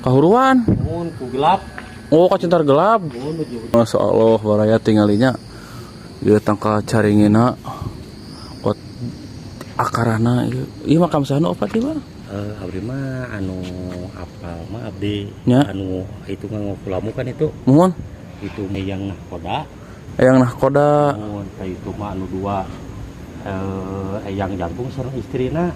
Kahuruan. Mun ku gelap. Oh, kacintar gelap. Mun nuju. Masya Allah, baraya, tinggalinya. Ieu tangkal caringina. Ot akarana ieu. Ieu makam saha nu opat ieu mah? Eh, abdi mah anu apal mah abdi anu itu nganggo kulamu kan itu. Muhun. Itu yang nahkoda. Eyang nahkoda. Muhun, tah itu mah anu dua, eh, eyang jangkung sareng istrina.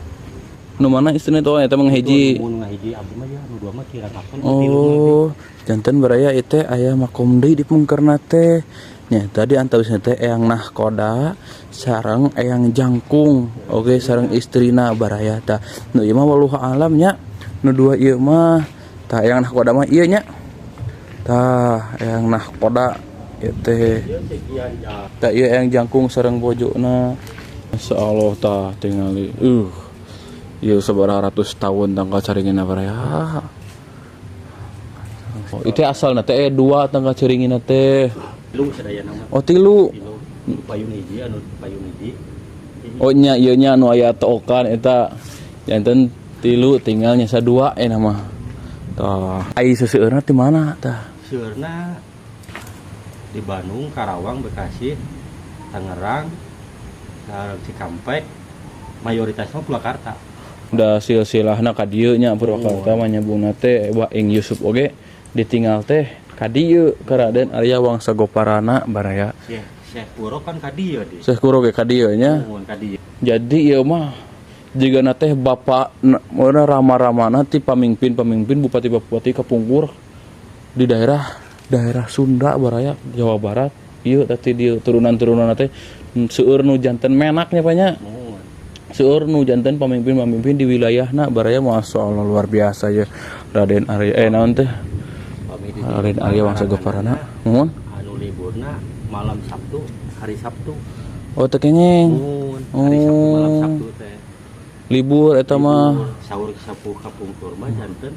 Nu mana istrina itu? Eta mah hiji. Mun ngahiji, abdi mah ya anu dua mah kirang apal, nu tilu mah abdi. Oh, janten baraya itu aya makom deui di pungkerna teh. Nya tadi antawisna teh eyang nahkoda sareng eyang jangkung. Oke, sareng istrina, baraya, tah. Nu ieu mah wallahu alam nya. Nu dua ieu mah tah eyang nahkoda mah ieu nya. Tah, eyang nahkoda ieu teh. Ieu sekian ja. Tah, ieu eyang jangkung sareng bojona. Masyaallah, tah tingali. Ieu sabaraha ratus tahun tangkal caringina, baraya. Oh, itu asalna teh dua tangkal caringina teh. Tilu sadayana mah. Oh, tilu. Tilu. Nu payun hiji, anu payun hiji. Oh nya, ieu nya anu aya tookan eta. Janten tilu, tinggal nyesa dua mah. Tah, ai seseueurna ti mana tah? Seueurna di Bandung, Karawang, Bekasi, Tangerang, sareng Cikampek, mayoritasnya Purwakarta. Udah silsilahna ka dieu nya, Purwakarta mah nyambungna teh. Wah, ing Yusuf oge ditinggal teh ka dieu ka Raden Arya Wangsa Goparana, baraya. Syekh Syekh Puro kan ka dieu di. Syekh Kuro ge ka dieu nya. Muhun, ka dieu. Jadi ieu mah jiga teh bapak mana rama-ramana ti pamimpin-pamimpin, bupati-bupati kapungkur di daerah daerah Sunda, baraya, Jawa Barat. Ieu tadi di turunan-turunan teh seueur nu janten menak nya, Pak, nya. Muhun. Seueur nu janten pamimpin-pamimpin di wilayahna, baraya. Masya Allah, luar biasa ya Raden Arya, eh, naon teh? Pami di Raden Arya Wangsa Goparana, muhun. Anu liburna malam Sabtu, hari Sabtu. Oh, teu kenging. Muhun, hari Sabtu, malam Oh. Sabtu teh. Libur eta mah. Libur. Saur sepuh kapungkur mah janten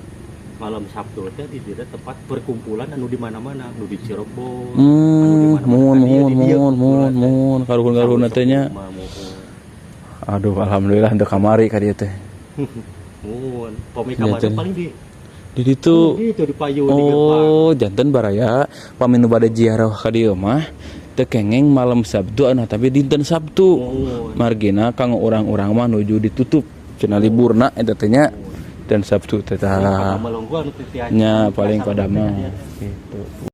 malam Sabtu teh di dieu tempat perkumpulan anu di mana-mana, anu di Cirebon, anu di mana-mana. Muhun. Ka dieu, Muhun. di dieu Muhun, muhun. kumpulan teh. Muhun, karuhun-karuhun Saur teh nya. sepuh mah, muhun. Aduh, alhamdulillah untuk kamari ka dieu teh. Muhun, pami Iya, kamari teh. Paling di Di ditu. Itu di payun, di gerbang. Oh, janten baraya, pami nu bade ziarah ka dieu mah teu kengeng malam Sabtu anu tapi dinten Sabtu. Muhun. Margina kanggo urang-urang mah nuju ditutup cenah, liburna eta teh nya dan Sabtu teh tah. Pada melonggo anu titian. Nya paling pada mah gitu.